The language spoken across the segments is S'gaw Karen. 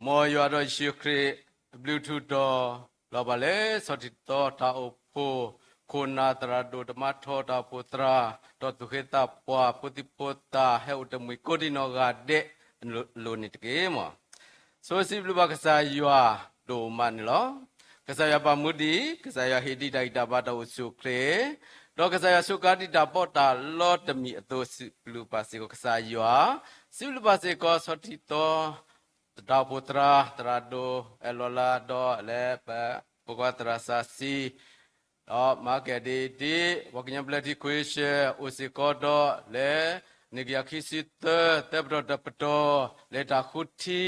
မ်ယွၤဒီးယ့ၣ်ၡူးခရံာ် ဘျုးထူးတီၤလီၤဘၣ်လၢ ဆီၣ်တံၢ်သီတၢ်အိၣ်ဖှိၣ်ခိၣ်နၢ်သရၣ်ဒိၣ်တမါထီ တၢ်အိၣ်ဖှိၣ်သရၣ် ဒီးသူၣ်က့သးပှၢ် ဖိသံၣ်ဖိသၣ် ဟဲအိၣ်တမှံၤကိးဒံးနီၢ်ဂၤဒဲးအလိၤန့ၣ်တက့ၢ်မး. ဆိစံးဘျုးဘၣ်ကစၢ်ယွၤဒိၣ်မးန့ၣ်လီၤ. ကစၢ်ယွၤဘၣ်မူဒံး, ကစၢ်ယွၤဟ့ၣ်ဒံးတၢ်ဂံၢ်တၢ်ဘါတၢ်အိၣ်ဆူၣ်အိၣ်ချ့, ဒီးကစၢ်ယွၤစူးကါဒံးတၢ်ပီးတၢ်လီတမံၤအသိး စံးဘျုးဘၣ်စ့ၢ်ကီးကစၢ်ယွၤ, စံးဘျုးဘၣ်စ့ၢ်ကီးဆီၣ်တံၢ်သီ တၢ်အိၣ်ဖှိၣ်သရၣ် သရၣ်ဒိၣ်အဲၣ်လီၤလါဒီးလၢပ ဖိခွါသရၣ်စၢ်စံ ဒီးမၤကဲဒံးဒ် ပှၤကညီဘျၢထံခွ့ရှၢၣ် အိၣ်စ့ၢ်ကီးဒီးလၢ နံၣ်ကယၤခံဆံသၢ သၢပတီၢ်တပတီၢ် လၢတၢ်ဃုထံ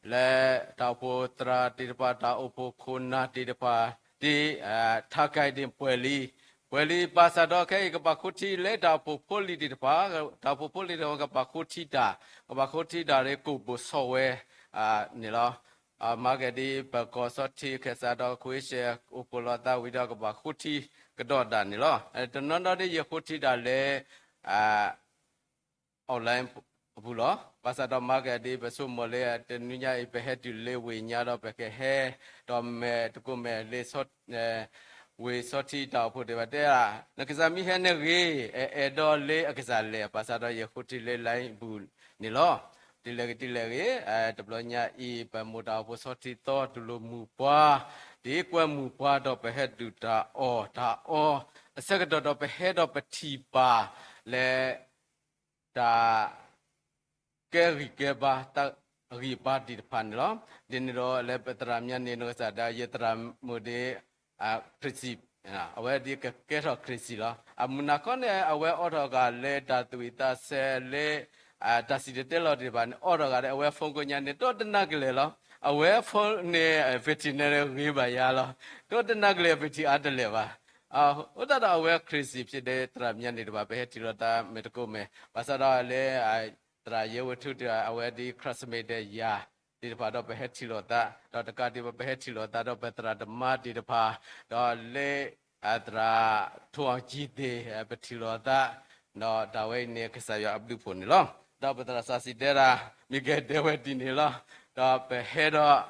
လၢတၢ်အိၣ်ဖှိၣ်သရၣ်သ့ၣ်တဖၣ် တၢ်အိၣ်ဖှိၣ်ခိၣ်နၢ်သ့ၣ်တဖၣ် ဒ် ထးကဲဒ်ပှဲၤလံ, ပှဲၤလံဘၣ်ဆၣ်ဒီးခဲအံၤကဘၣ်ဃုထံလၢတၢ်အိၣ်ဖှိၣ်ဖိလံၤသ့ၣ်တဖၣ်, တၢ်အိၣ်ဖှိၣ်ဖိလံၤသ့ၣ်တဖၣ်ကဘၣ်ဃုထံတၢ်, ကဘၣ်ဃုထံတၢ်လၢကိၣ်ဘိၣ်ဆီဝဲ န့ၣ်လီၤ. မၤကဲဒ်ပကီၢ်ဆီၣ်ထံခဲစးဒီးခွ့ရှၢၣ် အိၣ်ဖှိၣ်လိာ်သးဝံၤဒီးကဘၣ်ဃုထံကဒီးဒၣ်န့ၣ်လီၤ. တနီၤနီၤဒ်ယဃုထံတၢ်လၢ online အပူၤလီၤ. ဘၣ်ဆၣ်ဒီးမၤကဲဒ်ပဆိကမိၣ်လၢ တနွံညါအံၤ ပဟဲတုၤလၢဝ့ၢ်ညါဒီးပကဟဲ ဒီးမဲာ်တကိးမဲာ်လၢ ဝ့ၢ်ဆီၣ်ထံတၢ်အိၣ်ဖှိၣ်သ့ၣ်တဖၣ်တဲ နကစၢ်မ့ၢ်ဟဲန့ၣ်ဂ့ၤ, အဲၣ်ဒိးလၢအကစၢ်လဲၤ, ဘၣ်ဆၣ်ဒီးယဃုထံလၢ line ပူၤန့ၣ်လီၤ. တုၤလဲၣ်ဂ့ၤတုၤလဲၣ်ဂ့ၤ, တဘျီညါအံၤ ပမိၢ်တၢ်အိၣ်ဖှိၣ်ဆီၣ်ထံသီ တူၢ်လိာ်မုၢ်ပှၢ်, ဒ်ကွဲမုၢ်ပှၢ်ဒီးပဟဲဒုၣ်တၢ်အီၣ်တၢ်အီ အဆၢကတီၢ်ဒီးပဟဲဒီးပထံၣ်ပၢ်လၢ တၢ် ကဲဂံၢ်ကဲဘါ တၢ်ဂံၢ်ဘါသ့ၣ်တဖၣ်န့ၣ်လီၤ. ဒ်န့ၣ်ဒီးလၢပသရၣ်မုၣ်န့ၣ် နကစၢ်ဒၣ်ယသရၣ်မုၣ်ဒီး Christian, အဝဲဒ်ကကဲထီၣ် Christian လီၤ. အမုၢ်နၤခီန့ၣ် အဝဲအိးထီၣ်ဂၤလၢတၢ်သူၣ်ဝံၣ်သးဆၢလၢ တၢ်စံၣ်တဲၤတဲလီၤသ့ၣ်တဖၣ်န့ၣ် အိးထီၣ်ဂၤဒီး အဝဲ phone ကိးညါန့ၣ် တအိၣ်တနၤကလဲာ်လီၤ. အဝဲ phone န့ၣ် battery န့ၣ်ဂ့ၤဘၣ်ယၤလီၤ. တအိၣ်တနၤကလဲာ် battery အါတလဲာ်ဘၣ်. အဃိသတးဒီးအဝဲ Christian ဖဲဒၣ်သရၣ်မုၣ်န့ၣ်တဖၣ် ပဟဲထံၣ်လိာ်သးမ့ၢ်တကိးမဲာ် ဘၣ်ဆၣ်ဒီးလၢ သရၣ်ယဲဝဲထူတ့ၢ် အဝဲဒ် classmate ယၤသ့ၣ်တဖၣ်ဒီးပဟဲထံၣ်လိာ်သး, ဒီးတကးဒံးဘၣ်ပဟဲထံၣ်လိာ်သးဒီးပသရၣ်သမါသ့ၣ်တဖၣ်, ဒီးလၢ သရၣ်ထိၣ်အီၣ်ကံသ့ၣ် ပထံၣ်လိာ်သး, ဒီးတၢ်ဝဲအံၤန့ၣ် ကစၢ်ယွၤအဘျုးအဖှိၣ်န့ၣ်လီၤ. ဒီးပသရၣ်စီၤစံတဲဒၣ် မ့ၢ်ကဲတဲဝဲဒ်န့ၣ်လီၤ. ဒီးပဟဲဒီး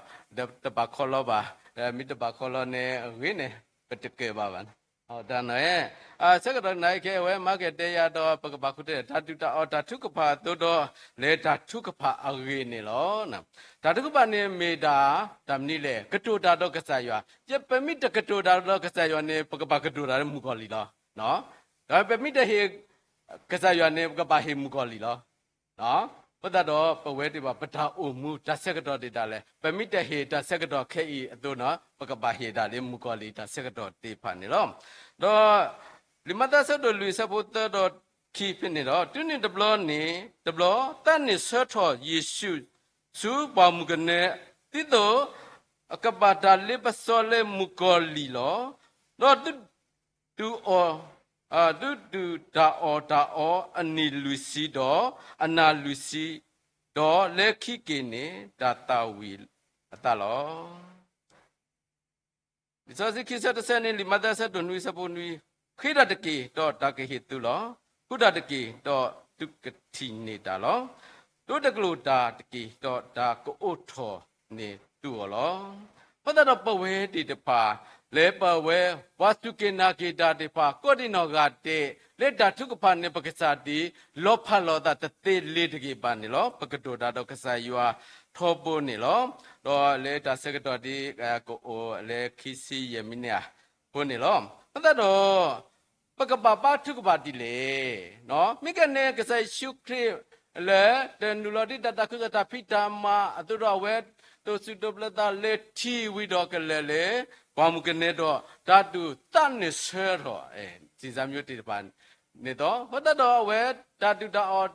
တဘၣ်ခီလီၤဘၣ်, မ့ၢ်တဘၣ်ခီလီၤန့ၣ် အဂ့ၤန့ၣ် ပတကဲဘၣ်ဘၣ်. တၢ်န့ၣ် ဆၢကတီၢ်နၤအံၤခဲအံၤ အဝဲမၤကဲတဲယၤဒီး ပကဘၣ်ဃုထံၣ်တၢ်ဒုၣ်တၢ်အီၣ်တၢ်ထုကဖၣ်အသိးဒီး လၢတၢ်ထုကဖၣ်အဂ့ၢ်န့ၣ်လီၤ. တၢ်ထုကဖၣ်န့ၣ်မ့ၢ်ဒၣ် တၢ်မနုၤလဲၣ်, ကတိၤတၢ်ဒီးကစၢ်ယွၤ, ပမ့ၢ်တကတိၤတၢ်ဒီးကစၢ်ယွၤန့ၣ် ပကဘၣ်ကတိၤတၢ်လၢမုၣ်ကီၤလံၢ်လီၤ. ဒီးပမ့ၢ်တဟ့ၣ်ကစၢ်ယွၤန့ၣ် ပကဘၣ်ဟ့ၣ်မုၣ်ကီၤလံၢ်လီၤ. အဃိသတးဒီး ပဝဲသ့ၣ်တဖၣ် ပတၢ်အိၣ်မူတၢ်ဆၢကတီၢ်ဒ်လဲၣ်, ပမ့ၢ်တဟ့ၣ်တၢ်ဆၢကတီၢ်ခဲအံၤအသိးန့ၣ် ပကဘၣ်ဟ့ၣ်တၢ်လၢမုၣ်ကီၤလံၢ်တၢ်ဆၢကတီၢ်သ့ၣ်တဖၣ်န့ၣ်လီၤ. ဒီး လံာ်မးသဲအဆၢဒိၣ်လွံၢ်အဆၢဖိသၢဒီးခံ ဖဲန့ၣ်ဒီး တုၤနုၤတဘျီန့ၣ်တဘျီ သးန့ၣ်ဆၢထီၣ်ယ့ၣ်ၡူးဆူပှၢ်မုၢ်ကနၢ ဒ်သိးအကဘၣ်တၢ်လ့ပစီလၢမုၣ်ကီၤလံၢ်လီၤ. ဒီး သုဒုၣ်တၢ်အီၣ်တၢ်အီအနံၣ်လွံၢ်ဆံဒီး အနၢ်လွံၢ်ဆံ, ဒီးလၢခံက့ၤန့ၣ် တၢ်သၣ်ဝံၤအသးလီၤ. လံာ်စီဆှံခံဆၢတဆၢန့ၣ် လံာ်မးသဲအဆၢဒိၣ်နွံအဆၢဖိနွံ, ဃ့တၢ်တက့ၢ်, ဒီးတၢ်ကဟ့ၣ်သုလီၤ. ဃုတၢ်တက့ၢ်, ဒီးသုကထံၣ်န့ၢ်တၢ်လီၤ. ဒိတကျိာ်တၢ်တက့ၢ်, ဒီးတၢ်ကအိးထီၣ်န့ၢ်သုအီၤလီၤ. အဃိသတးဒီးပဝဲသ့ၣ်တဖၣ် လၢပဝဲပှၤစူၢ်က့ၤနာ်က့ၤတၢ်သ့ၣ်တဖၣ် ကိးဒံးနီၢ်ဂၤဒဲး လၢတၢ်ထုကဖၣ်န့ၣ် ပကစၢ်ဒၣ် လီၤဖးလိာ်သးတသ့လၢၤတဂ့ၤဘၣ်န့ၣ်လီၤ. ပကတိၤတၢ်ဒီးကစၢ်ယွၤထီဘိန့ၣ်လီၤ. ဒီးလၢတၢ်ဆၢကတီၢ်ဒ် ကအိၣ်လၢခံဆံယဲၢ်မံးနံးအဃိန့ၣ်လီၤ. အဃိသတးဒီး ပကဘၣ်ဘါထုကဖၣ်ဒ်လဲၣ်. မ့ၢ်ကဲန့ၣ် ကစၢ်ယ့ၣ်ၡူးခရံာ်လၢ တနုာ်လီၤဒ်တၢ်သးခုကစီၣ်တၢ်ဖံးတၢ်မၤအသိးဒီး အဝဲဒိးစူးဒိးဘျၢသးလၢထံဝံၤဒီးကလဲၤလၢ ပှၢ်မုၢ်ကနၢဒီး တၢ်ဒုၣ်သးန့ၣ်ဆၢထီၣ် စံၣ်စၢ်မၠိသ့ၣ်တဖၣ်န့ၣ်ဒီး အဃိသတးဒီးအဝဲတၢ်ဒုၣ်တၢ်အီၣ်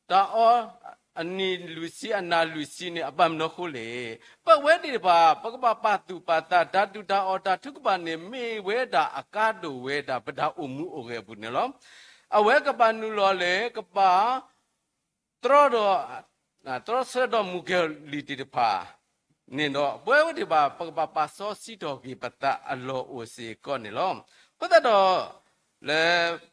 တၢ်အီ အနံၣ်လွံၢ်ဆံ အနၢ်လွံၢ်ဆံန့ၣ် အဘၣ်မနုၤအဃိလဲၣ်. ပဝဲသ့ၣ်တဖၣ် ပကဘၣ်ပာ်သူၣ်ပာ်သး တၢ်ဒုၣ်တၢ်အီၣ်တၢ်ထုကဖၣ်န့ၣ် မ့ၢ်ဝဲဒၣ်အကါဒိၣ်ဝဲဒၣ် ပတၢ်အိၣ်မူအိၣ်ဂဲၤအပူၤန့ၣ်လီၤ. အဝဲကဘၣ်နုာ်လီၤလၢ ကဘၣ် တြီဒီး တြီဆၢဒီးမုၣ်ကီၤလံၢ်သ့ၣ်တဖၣ်န့ၣ်ဒီး ပဝဲသ့ၣ်တဖၣ် ပကဘၣ်ပာ်စီဆှံထီၣ်က့ၤပသးအလီၢ်အိၣ်စ့ၢ်ကီးန့ၣ်လီၤ. အဃိသတးဒီး လၢ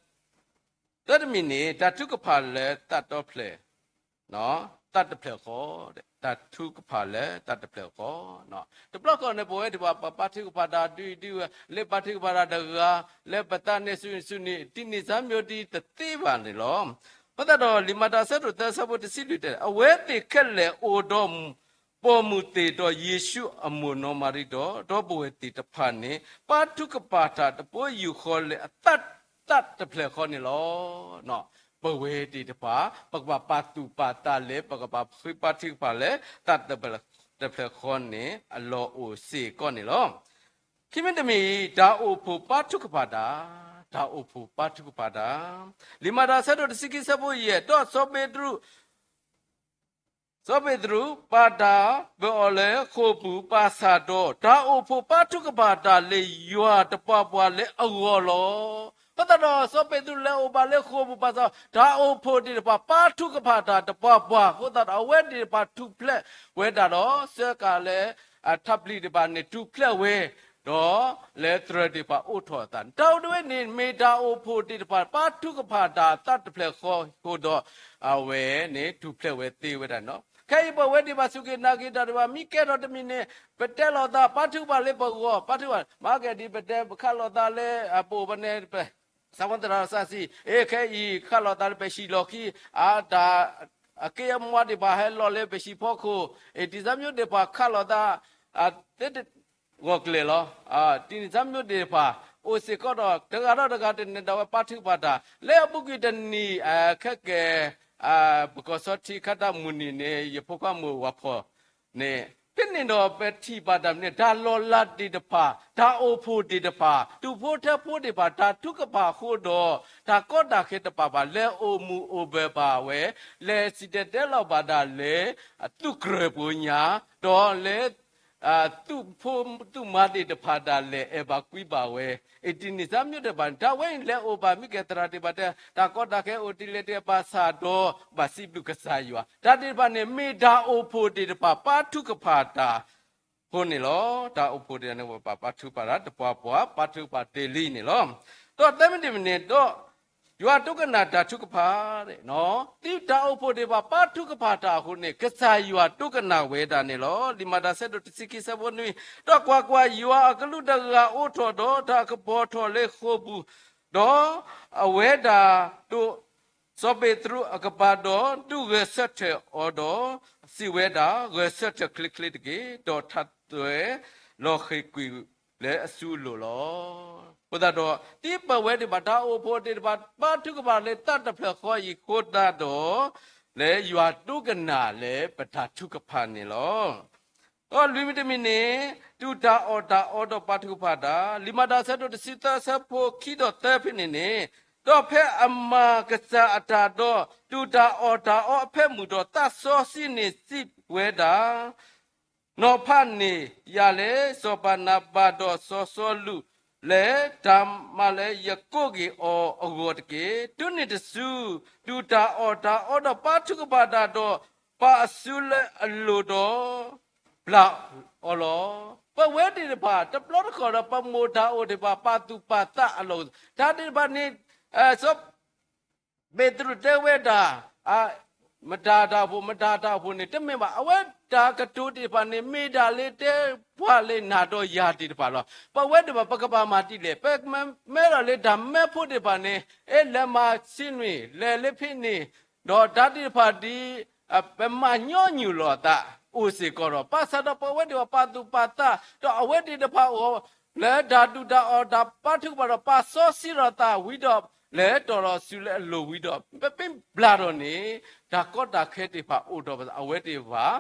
သၢတမံၤန့ၣ် တၢ်ထုကဖၣ်လၢသးတီဖျၢၣ် သးတဖျၢၣ်ဃီ, တၢ်ထုကဖၣ်လၢသးတဖျၢၣ်ဃီ, တဘျီဃီန့ၣ် ပဝဲသ့ၣ်တဖၣ် ပပာ်ထုကဖၣ်တၢ်ဒုးဒုးဝဲ လၢပာ်ထုကဖၣ်တၢ်တဂၤ လၢပသးန့ၣ်ဆူန့ၣ် တနံၤစၢ်မၠိတံ တသ့ဘၣ်န့ၣ်လီၤ. အဃိသတးဒီး လံာ်မၤတၢ်အဆၢဒိၣ်သၢ အဆၢဖိတဆံလွံၢ်တဲ အဝဲသ့ၣ်ခဲလၢာ်အိၣ်ဒီး ပိာ်မုၣ်သ့ၣ်ဒီးယ့ၣ်ၡူးအမိၢ်နီၢ်မၤရံဒီး ဒီပုၢ်ဝဲၢ်သ့ၣ်တဖၣ်န့ၣ် ပာ်ထုကဖၣ်တၢ်တဘိယူၢ်ဃီလၢအသး သးတဖျၢၣ်ဃီန့ၣ်လီၤ. ပဝဲသ့ၣ်တဖၣ် ပကဘၣ်ပာ်သူၣ်ပာ်သးလၢ ပကဘၣ်ဃ့ပာ်ထုကဖၣ်လၢ သးတဖျၢၣ်ဃီန့ၣ် အလီၢ်အိၣ်စ့ၢ်ကီးန့ၣ်လီၤ. ခံမံၤတမံၤ တၢ်အိၣ်ဖှိၣ်ပာ်ထုကဖၣ်တၢ်, တၢ်အိၣ်ဖှိၣ်ပာ်ထုကဖၣ်တၢ်, လံာ်မၤတၢ်အဆၢဒိၣ်တဆံခံ အဆၢဖိယဲၢ်, ဒီးစီၤပ့းတရူး စီၤပ့းတရူး ပာ်တၢ်ပၢၢ်အီၤလၢဃိာ်ပူၤပာ်ဆၣ်ဒီး တၢ်အိၣ်ဖှိၣ်ပာ်ထုကဖၣ်တၢ်လၢယွၤတပှၤပှၤလၢအဂီၢ်လီၤ. အဃိသတးဒီး စီၤပ့းတရူးလဲၤအိၣ်ဘၣ်လၢဃိာ်ပူၤပာ်ဆၣ်, တၢ်အိၣ်ဖှိၣ်သ့ၣ်တဖၣ်ပာ်ထုကဖၣ်တၢ်တပှၤပှၤ, အဃိသတးဒီး အဝဲသ့ၣ်တဖၣ်ထူၣ်ဖျဲးဝဲဒၣ်ဒီး စၢဃာ်လၢ အထးပျံၤသ့ၣ်တဖၣ်န့ၣ် ထူၣ်ဖျဲးဝဲ ဒီးလၢသရၢၣ်သ့ၣ်တဖၣ်အိးထီၣ်အသးန့ၣ် တၢ်ဝဲန့ၣ် မ့ၢ်တၢ်အိၣ်ဖှိၣ်သ့ၣ်တဖၣ် ပာ်ထုကဖၣ်တၢ်သးတဖျၢၣ်ဃီအဃိဒီး အဝဲန့ၣ် ထူၣ်ဖျဲးဝဲသ့ဝဲဒၣ်န့ၣ်လီၤ. ခဲအံၤပဝဲသ့ၣ်တဖၣ်စူၢ်က့ၤနာ်က့ၤတၢ်ဒံးဘၣ် မ့ၢ်ကဲထီၣ်တမံၤန့ၣ် ပတဲလိာ်သး ပာ်ထုကဖၣ်လၢပဂီၢ် ပာ်ထုကဖၣ် မၤကဲဒ်ပတဲ ပခးလိာ်သးလၢအပအိၣ်ဘၣ်န့ၣ် ပ စးမၤသရၣ်စၢ်စံး အ့ ခဲအံၤ ခးလိာ်သးလၢပဟံၣ်လီၢ်ခံ အတၢ် အက့အမွါသ့ၣ်တဖၣ်ဟဲလီၤလၢပဟံၣ်ဖီခိၣ် အ့ တနံၤစၢ်မၠိသ့ၣ်တဖၣ်ခးလိာ်သး သ့ ဂီၢ်ကျၢၤလီၤ. တနံၤစၢ်မၠိသ့ၣ်တဖၣ် အိၣ်စ့ၢ်ကီးဒီး တဂၤဒီးတဂၤတန့ၢ်ဒီး အဝဲပာ်ထုကဖၣ်တၢ် လၢအပူၤကွံာ်တနံၤ ခဲကဲ ပကီၢ်စီထံခါတၢ်မုၢ်နံၤန့ၣ် ယဖိခွါမုၣ်ဝၤဖီၣ်န့ၣ် ဖဲန့ၣ်ဒီးပထံၣ်ဘၣ်တၢ်မနုၤ တၢ်လီၤလးသ့ၣ်တဖၣ် တၢ်အိၣ်ဖှိၣ်သ့ၣ်တဖၣ် ထူၣ်ဖိထၢဖိသ့ၣ်တဖၣ် တၢ်ထုကဖၣ်အဃိဒီး တၢ်ကီတၢ်ခဲတပာ်ဘၣ် လဲၤအိၣ်မုာ်အိၣ်ဘၢဘၣ်ဝဲ လဲၤစံၣ်တဲၤတဲလီၤဘၣ်ဒၣ်လၢ သူၣ်ကြၢးပူၤညါ ဒီးလၢ သူၣ်ဖိသူၣ်မါသ့ၣ်တဖၣ်ဒၣ်လဲာ် အဲၣ်ဘၣ်ကွံဘၣ်ဝဲ အ့ တနံၤစၢ်မၠိသ့ၣ်တဖၣ်န့ၣ် တၢ်ဝဲအံၤ လဲၤအိၣ်ဘၣ်မ့ၢ်ကဲသရၣ်သ့ၣ်တဖၣ်တဲ တၢ်ကီတၢ်ခဲအိၣ်တ့ၢ်လံတ့ၢ်ဘၣ်ဆၣ်ဒီး ဘၣ်စံးဘျုးကစၢ်ယွၤ တၢ်သ့ၣ်တဖၣ်န့ၣ် မ့ၢ်တၢ်အိၣ်ဖှိၣ်သ့ၣ်တဖၣ် ပာ်ထုကဖၣ်တၢ်အဃိန့ၣ်လီၤ. တၢ်အိၣ်ဖှိၣ်သ့ၣ်တဖၣ်န့ၣ် ပဘၣ်ပာ်ထုကဖၣ်တၢ် တပှၤပှၤ ပာ်ထုကဖၣ်တ့ၢ်လံန့ၣ်လီၤ. ဒီးသၢမံၤတမံၤန့ၣ်ဒီး ယွၤဒိကနၣ်တၢ်ထုကဖၣ် သုတၢ်အိၣ်ဖှိၣ်သ့ၣ်တဖၣ် ပာ်ထုကဖၣ်တၢ်အဃိန့ၣ် ကစၢ်ယွၤဒိကနၣ်ဝဲဒၣ်န့ၣ်လီၤ. လံာ်မၤတၢ်ဆၢဒိၣ်တဆံခံ ဆၢဖိနွံ, ဒီးကွၢ်ကွၢ်, ယွၤအကလူးတဂၤအိးထီၣ်ဒီးတၢ်ကပီၤထီၣ်လၢဃိာ်ပူၤ, ဒီးအဝဲဒၣ်ဒိးစီၤပ့းတရူးအကပၤဒီး ဒုးဂဲၤဆၢထၢၣ်အီၤဒီး စံးဝဲဒၣ်, ဂဲၤဆၢထၢၣ်ချ့ချ့တက့ၢ်, ဒီးထးသွဲလီၤဃ့ၢ်ကွံာ်လၢအစုအလိၤလီၤ. အဃိသတးဒီး ဒ်ပဝဲသ့ၣ်တဖၣ် တၢ်အိၣ်ဖှိၣ်သ့ၣ်တဖၣ် ပာ်ထုကဖၣ်လၢသးတဖျၢၣ်ဃီအံၤအဃိသတးဒီး လၢယွၤဒိကနၣ်လၢပတၢ်ထုကဖၣ်န့ၣ်လီၤ. ဒီးလွံၢ်မံၤတမံၤန့ၣ် တူၢ်တၢ်အီၣ်တၢ်အီဒီးပာ်ထုကဖၣ်တၢ်, လံာ်မၤတၢ်ဆၢဒိၣ်တဆံသၢ ဆၢဖိခံဒီးသၢဖဲန့ၣ်န့ၣ်, ဒီးဖဲအမၤကစၢ်အတၢ်ဒီး တူၢ်တၢ်အီၣ်တၢ်အီအဖၢမုၢ်ဒီး သးစီဆှံန့ၣ်စံးဝဲဒၣ် နီၤဖးန့ၢ်ယၤလၢ စီၤပၤနၤဘၤဒီးစီၤစီလူး လၢတၢ်မၤလၢယကိးက့ၤအီၤအဂီၢ်တက့ၢ်. တုၤနုၤတစု တူၢ်တၢ်အီၣ်တၢ်အီဒီးပာ်ထုကဖၣ်တၢ်ဒီး ပာ်အစုလၢအလိၤဒီး ဘျးအီၤလီၤ. ပဝဲသ့ၣ်တဖၣ် တဘျီတခီၣ်ဒီး ပမိၢ်တၢ်အိၣ်သ့ၣ်တဖၣ် ပာ်သူၣ်ပာ်သးအလီၢ်, တၢ်သ့ၣ်တဖၣ်န့ၣ် စီၤ ပ့းတရူးတဲဝဲဒၣ် မတၤတၢ်အိၣ်ဖှိၣ် မတၤတၢ်အိၣ်ဖှိၣ်န့ၣ် တမ့ၢ်ဘၣ်. အဝဲတၢ်ကတိၤသ့ၣ်တဖၣ်န့ၣ် မ့ၢ်ဒၣ်လၢတဲပှၤလၢနၤဒီးယၤသ့ၣ်တဖၣ်လီၤ. ပဝဲသ့ၣ်တဖၣ် ပကဘၣ်မၤဒ်လဲၣ်. ပမ့ၢ်အဲၣ်ဒိးလၢတၢ်မဲဖိသ့ၣ်တဖၣ်န့ၣ် အဲ လဲၤမၤဆ့ၣ်နီၤ လဲၤလၢဖဲန့ၣ် ဒီးတၢ်သ့ၣ်တဖၣ်ဒ် ပမၤညီနုၢ်လိာ်အသး အိၣ်စ့ၢ်ကီးဒီး ဘၣ်ဆၣ်ဒီးပဝဲသ့ၣ်တဖၣ် ပာ်သူၣ်ပာ်သး ဒီးအဝဲသ့ၣ်တဖၣ်အဂီၢ် လၢတၢ်တူၢ်တၢ်အီၣ်တၢ်ပာ်ထုကဖၣ်ဒီး ပာ်စီဆှံထီၣ်သးဝံၤဒီး လဲၤတီၢ်လီၤစုလၢအလိၤဝံၤဒီး ပမ့ၢ်ဘျးထီၣ်န့ၣ် တၢ်ကီတၢ်ခဲသ့ၣ်တဖၣ်အိၣ်ထီၣ်ဘၣ်ဆၣ် အဝဲသ့ၣ်တဖၣ်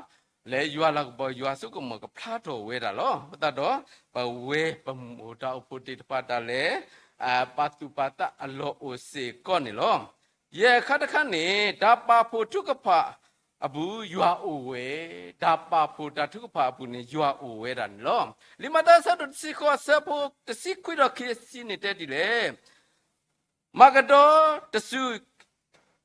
လၢယွၤလၤကပီၤ ယွၤစိကမီၤကဖျါထီၣ်ဝဲဒၣ်လီၤ. အဃိသတးဒီး ပဝဲပမိၢ်တၢ်အိၣ်ဖှိၣ်သ့ၣ်တဖၣ်ဒၣ်လဲာ် ပာ်သူၣ်ပာ်သးအလီၢ်အိၣ်စ့ၢ်ကီးန့ၣ်လီၤ. ယဲၢ်ခါတခါန့ၣ် တၢ်ပာ်ဖှိၣ်ထုကဖၣ်အပူၤ ယွၤအိၣ်ဝဲ, တၢ်ပာ်ဖှိၣ်တၢ်ထုကဖၣ်အပူၤန့ၣ် ယွၤအိၣ်ဝဲဒၣ်န့ၣ်လီၤ. လံာ်မၤတၢ်ဆၢဒိၣ်တဆံဃိး ဆၢဖိတဆံခွံဒီးခံဆံန့ၣ်တဲဒ်လဲၣ်. မၤကဒီးတစု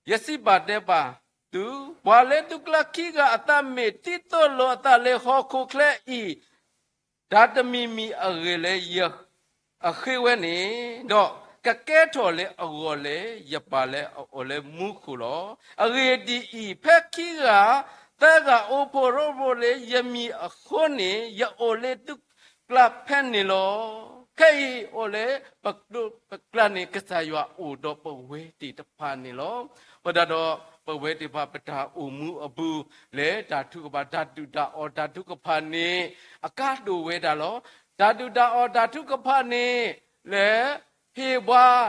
ယစံးဘၣ်တဲဘၣ်သု, ပှၤလၢသုကျါခံဂၤအသးမ့ၢ်သံသိးလိာ်အသးလၢဟီၣ်ခိၣ်ချၢအံၤ တၢ်တမံၤမံၤအဂ့ၢ်လၢယဃ့ဝဲန့ၣ်ဒီး ကကဲထီၣ်လၢအဂီၢ်လၢယပာ်လၢအီၤလၢမူခိၣ်လီၤ. အဂ့ၢ်ဒ်အံၤ, ဖဲခံဂၤ သၢဂၤအိၣ်ဖှိၣ်ရိဖှိၣ်လၢယမံၤအဃိန့ၣ် ယအိၣ်လၢသုကျါဖဲန့ၣ်လီၤ. ခဲအံၤအိၣ်လၢ ပကျါန့ၣ် ကစၢ်ယွၤအိၣ်ဒီးပဝဲသ့ၣ်တဖၣ်န့ၣ်လီၤ. အဃိသတးဒီး ပဝဲသ့ၣ်တဖၣ် ပတၢ်အိၣ်မူအပူၤ လၢတၢ်ထုကဖၣ် တၢ်ဒုၣ်တၢ်အီၣ် တၢ်ထုကဖၣ်န့ၣ် အကါဒိၣ်ဝဲဒၣ်လီၤ. တၢ်ဒုၣ်တၢ်အီၣ် တၢ်ထုကဖၣ်န့ၣ် လၢ ဟ့ၣ်ပှၤ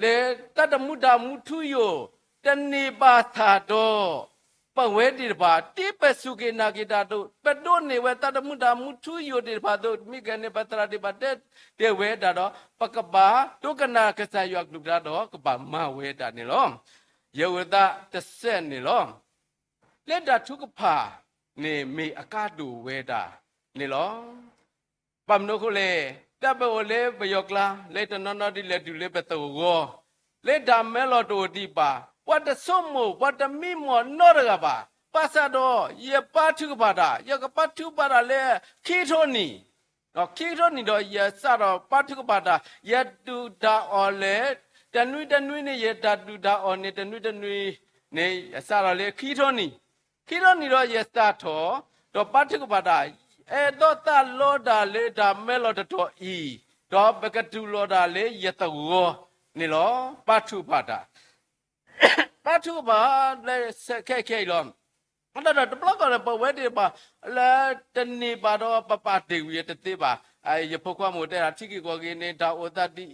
လၢတၢ်တမူတၢ်မူထူယိာ် တန့ၢ်ဘၣ်ဆၣ်ဒီး ပဝဲသ့ၣ်တဖၣ် ဒ်ပစူၢ်က့ၤနာ်က့ၤတၢ်အသိး ပဒိးန့ၢ်ဝဲတၢ်တမူတၢ်မူထူယိာ်သ့ၣ်တဖၣ်အသိး မ့ၢ်ကဲန့ၣ် ပသရၣ်သ့ၣ်တဖၣ်တဲ တဲဝဲဒၣ်ဒီး ပကဘၣ်ဒိကနၣ်ကစၢ်ယွၤကလုၢ်ကထါဒီး ကဘၣ်မၤဝဲဒၣ်န့ၣ်လီၤ. ယဲၢ်ဝဲသးတစဲးန့ၣ်လီၤ. လၢတၢ်ထုကဖၣ်န့ၣ် မ့ၢ်အကါဒိၣ်ဝဲဒၣ်န့ၣ်လီၤ. ဘၣ်မနုၤအဃိလဲၣ်, တၢ်ပအိၣ်လၢပယီၤကျါ လၢတနီၤနီၤဒ်လဲၣ်ဒုးလၢပသဝီ, လၢတၢ်မဲလီၤတအိၣ်ဒံးဘၣ်, ပှၤတဆိကမိၣ် ပှၤတမံမီၢ်နီတဂၤဘၣ်. ဘၣ်ဆၣ်ဒီး ယပာ်ထုကဖၣ်တၢ်, ယကပာ်ထုကဖၣ်တၢ်လၢခံကထိနံၣ်, ဒီးခံကထိနံၣ်ဒီး ယစးထီၣ်ပာ်ထုကဖၣ်တၢ်, ယဒုၣ်တၢ်အီၣ်လဲၣ်, တနွံတနွံန့ၣ် ယတၢ်ဒုၣ်တၢ်အီၣ်န့ၣ် တနွံတနွံန့ၣ် ယစးထီၣ်လၢခံကထိနံၣ် ခံကထိနံၣ်ဒီးယစးထီၣ် ဒီးပာ်ထုကဖၣ်တၢ်, အဲၣ်ဒိးသးလီတၢ်လၢတၢ်မဲလီၤတတီၤအံၤ, ဒီးပကတူၢ်လိာ်တၢ်လၢယသဝီန့ၣ်လီၤ. ပာ်ထုကဖၣ်တၢ်, ပာ်ထုကဖၣ်လၢခဲခဲအံၤလီၤ. အဃိသတးဒီးတဘျီဃီန့ၣ် ပဝဲသ့ၣ်တဖၣ် လၢတန့ၢ်ဘၣ်ဒီးပပာ်တ့ၢ်ကွံာ်တသ့ဘၣ်. ယဖိခွါမိၢ်တဲဒၣ် ထံဂ့ၢ်ကီၢ်ဂ့ၢ်န့ၣ် တၢ်အိၣ်သးဒ်အံၤ, ဒီး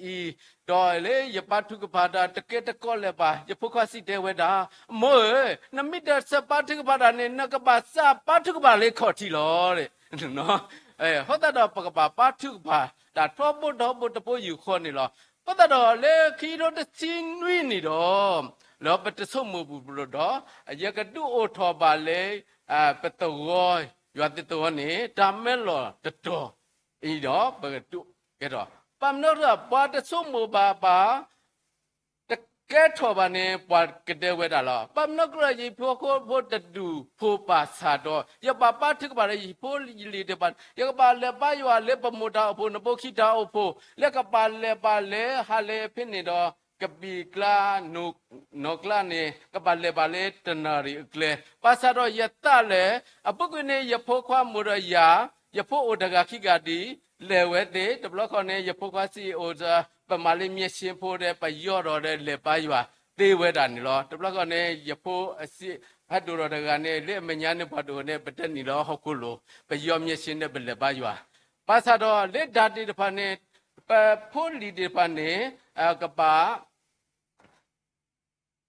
လၢယပာ်ထုကဖၣ်တၢ်တကဲတကီလဲၣ်ဘၣ်. ယဖိခွါစံးတဲဝဲဒၣ်, မိၢ်ဧၢ, နမ့ၢ်တစးပာ်ထုကဖၣ်တၢ်န့ၣ် နကဘၣ်စးပာ်ထုကဖၣ်လၢခီၣ်ထံးလီၤ. အဃိသတးဒီးပကဘၣ်ပာ်ထုကဖၣ်တၢ်ထီဘိထီဘိတဘိယူၢ်ဃီန့ၣ်လီၤ. အဃိသတးဒီးလၢခံကထိတဆံနွံနံၣ်ဒီး လၢပတဆိကမိၣ်ဘူးဘူးဒီး ယကဒုးအိၣ်ထီၣ်ဘၣ်လၢ ပသဝီ, ယွၤသ့ၣ်သဝီန့ၣ် တၢ်မဲလီၤတတီၤအံၤဒီး ပကဒုးကဲထီၣ်, ဘၣ်မနုၤအဃိ ပှၤတဆိကမိၣ်ဘၣ်ဘၣ် တကဲထီၣ်ဘၣ်န့ၣ် ပှၤကတဲဝဲဒၣ်လီၤ. ဘၣ်မနုၤအဃိ ယဟံၣ်ဖိဃီဖိတဒူၣ်ဖိဘၣ်ဆၣ်ဒီး ယဘၣ်ပာ်ထုကဖၣ်ဒီးယဟံၣ်ဖိယလံၤသ့ၣ်တဖၣ်, ယကဘၣ်လဲၤဘါယွၤလၢပမိၢ်တၢ်အိၣ်ဖှိၣ် နဖိခံတၢ်အိၣ်ဖှိၣ်, လၢကဘၣ်လဲၤဘၣ်လၢဟးလၢဖဲန့ၣ်ဒီး ကဘံၣ်ကျါ နီၢ်ကျါန့ၣ် ကဘၣ်လဲၤဘၣ်လၢတနၣ်ရံၣ်အကျဲ, ဘၣ်ဆၣ်ဒီးယသးလဲၣ်, အပူၤကွံာ်န့ၣ် ယဖိခွါမိၢ်ဒီးယၤ, ယဖိအိၣ်တဂၤခံဂၤဒံး, လဲၤဝဲသ့ၣ်, တဘျီဃီန့ၣ် ယဖိခွါစံးအိၣ်, ပမၤလၢမျက်စိဖိဒီး ပယီၢ်ဒီးဒီးလဲၤဘါယွၤသ့ဝဲဒၣ်န့ၣ်လီၤ. တဘျီဃီန့ၣ် ယဖိအစံး ဟဲဒိၣ်ထီၣ်တဂၤန့ၣ် လၢအမဲာ်ညါန့ၣ်ပှၤဒိၣ်န့ၣ် ပတနံၤလီၤဟီၣ်ခိၣ်လိၤ, ပယီၢ်မျက်စိန့ၣ် ပလဲၤဘါယွၤ, ဘၣ်ဆၣ်ဒီးလၢတၢ်သ့ၣ်တဖၣ်န့ၣ် ပဖိလံၤသ့ၣ်တဖၣ်န့ၣ် ကဘၣ်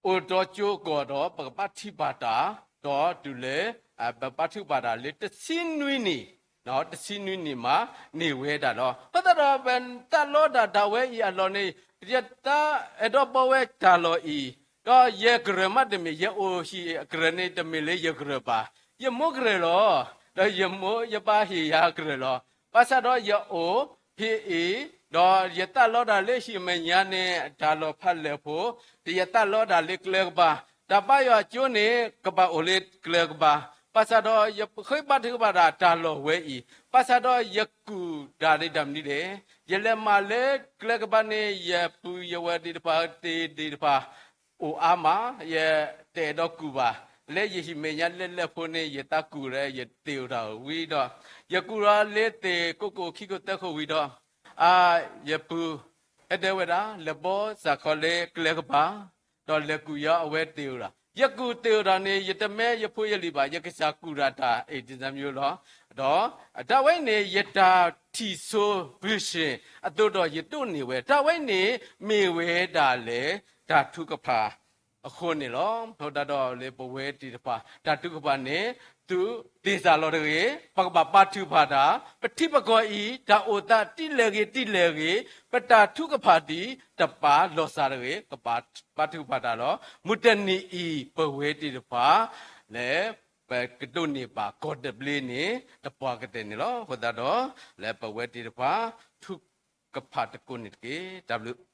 အိၣ်ဒီးကၠိကီၢ်ဒီး ပကဘၣ်ထုကဖၣ်တၢ်, ဒီးတုၤလၢ ပဘၣ်ထုကဖၣ်တၢ်လၢတဆံနွံနံၣ်, တဆံနွံနံၣ်မးန့ၢ်ဝဲဒၣ်လီၤ. အဃိသတးဒီး ပသးလီတၢ်ဒၣ်ဝဲအံၤအလီၢ်န့ၣ် ယသးအဲၣ်ဒိးဘၣ်ဝဲတၢ်လီၢ်အံၤ, ဒီးယကရၢၢ်မးတမ့ၢ်, ယအိၣ်ဟံၣ်အကရၢၢ်န့ၣ် တမ့ၢ်လၢယကရၢၢ်ဘၣ်, ယမိၢ်ကရၢၢ်လီၤ. ဒီးယမိၢ်ယပၢ်ဟ့ၣ်ယၤကရၢၢ်လီၤ. ဘၣ်ဆၣ်ဒီးယအိၣ်ဖဲအံၤ, ဒီးယသးလီတၢ်လၢဟံၣ်မဲာ်ညါန့ၣ် တၢ်လီၢ်ဖးလဲၢ်ဖိ, ဒီးယသးလီတၢ်လၢကျဲကပၤ, တၢ်ဘါယွၤကၠိန့ၣ် ကဘၣ်အိၣ်လၢကျဲကပၤ, ဘၣ်ဆၣ်ဒီးယဃ့ဘါထုကဖၣ်တၢ်တၢ်လီၢ်ဝဲအံၤ, ဘၣ်ဆၣ်ဒီးယကူၣ်တၢ်ဒ်တၢ်မနုၤလဲၣ်, ယလဲၤမၤလၢကျဲကပၤန့ၣ် ယပုၢ်ယဝဲၢ်သ့ၣ်တဖၣ်သ့ၣ်သ့ၣ်တဖၣ် အိၣ်အါမး, ယတအဲၣ်ဒိးကူၣ်ဘၣ်, လၢယဟံၣ်မဲာ်ညါလၢလၢၢ်ဖိန့ၣ် ယသးကူၣ်ဒီး ယသ့ၣ်အိၣ်တၢ်ဝံၤဒီး, ယကူၣ်ဒီးလၢသ့ၣ်ကိးကိးခံခိၣ်သၢခိၣ်ဝံၤဒီး, ယပုၢ် ဟဲတဲဝဲဒၣ် လဲၤဘီစၢ်ခီလၢကျဲကပၤ, ဒီးလဲၤကူၣ်ယၤအဝဲသ့ၣ်အိၣ်ဒီး, ယကူၣ်သ့ၣ်အိၣ်ဒီးန့ၣ် ယတမ့ၢ်ယဖိယလံၤဘၣ်, ယကစၢ်ကူၣ်တၢ်တၢ်အံၤဒ်န့ၣ်မးလီၤ. ဒီးတၢ်ဝဲအံၤန့ၣ် ယတၢ်ထံၣ်စိ vision အသိးဒီးယဒိးန့ၢ်ဝဲ, တၢ်ဝဲအံၤန့ၣ် မ့ၢ်ဝဲဒၣ်လၢ တၢ်ထုကဖၣ်အဃိန့ၣ်လီၤ. အဃိသတးဒီးလၢပဝဲသ့ၣ်တဖၣ် တၢ်ထုကဖၣ်န့ၣ် သုသ့ၣ်စၢ်လီၤတဂ့ၤ, ပကဘၣ်ပာ်ထုကဖၣ်တၢ်, ပထံပကီၢ်အံၤ တၢ်အိၣ်သးဒ်လဲၣ်ဂ့ၤဒ်လဲၣ်ဂ့ၤ, ပတၢ်ထုကဖၣ်ဒံး တပာ်လီၤစၢ်တဂ့ၤ, ကဘၣ်ပာ်ထုကဖၣ်တၢ်လီၤ. မုၢ်တနံၤအံၤ ပဝဲသ့ၣ်တဖၣ် လၢ ပကဒိးန့ၢ်ဘၣ်ကီၢ်တဘျ့န့ၣ် တပှၢ်ကတၢၢ်န့ၣ်လီၤ. အဃိသတးဒီး လၢပဝဲသ့ၣ်တဖၣ် ထုကဖၣ်သကိးန့ၣ်တက့ၢ်. တၢ်ဘျုး